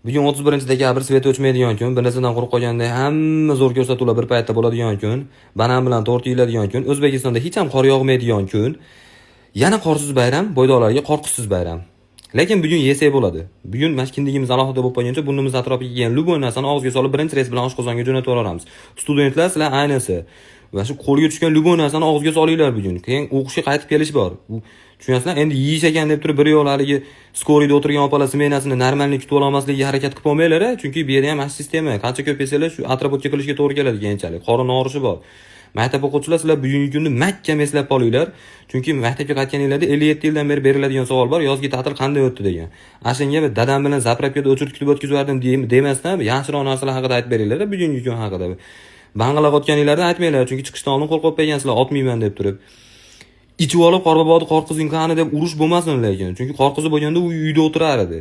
Bugun 31 dekabr, свет o'chmaydigan kun, bir narsadan quruq qolganda hamma zo'r ko'rsatuvlar bir paytda bo'ladigan kun, banan bilan tort yeyiladigan kun, O'zbekistonda hech ham qor yog'maydigan kun. Yana qorsiz bayram, bo'ydoqlarga qorqishsiz bayram. Lekin bugun yesak bo'ladi. Bugun mana shu kindigimiz alohida bo'lib qolguncha, burnimiz atrofiga kelgan любой narsani og'izga solib, birinchi reys bilan oshqozonga jo'natib yuboramiz. Studentlar, sizlar ayniqsa mana shu qo'lga tushgan любой narsani og'izga solinglar bugun. Keyin o'qishga qaytib kelish bor. Tushunasizlar? Endi yeyish ekan deb turib, bir yo'l haligi скорый da o'tirgan opalar smenasini нормальный kutib olmasligiga harakat qilib olmanglar, chunki bu yerda ham mana shu sistema. Qancha ko'p yesanglar, shu отработка qilishga to'g'ri keladi keyinchalik. Qorin og'rishi bor. Maktab o'quvchilar, sizlar bugungi kunni mahkam eslab qolinglar. Chunki maktabga qaytganinglarda 57 yildan beri beriladigan savol bor: yozgi ta'til qanday o'tdi degan. Ana shunga dadam bilan заправка da очередь kutib o'tkazib yubordim demasdan, yaxshiroq narsalar haqida aytib beringlar, bugungi kun haqida. Bang'ilab otganinglarni aytmanglar, chunki chiqishdan oldin qo'l qo'yib qo'ygansizlar, otmayman deb turib. Ichib olib, "Qorboboni qor qizing qani?" deb urush bo'lmasin lekin. Chunki qor qizi bo'lganda u uyda o'tirar edi.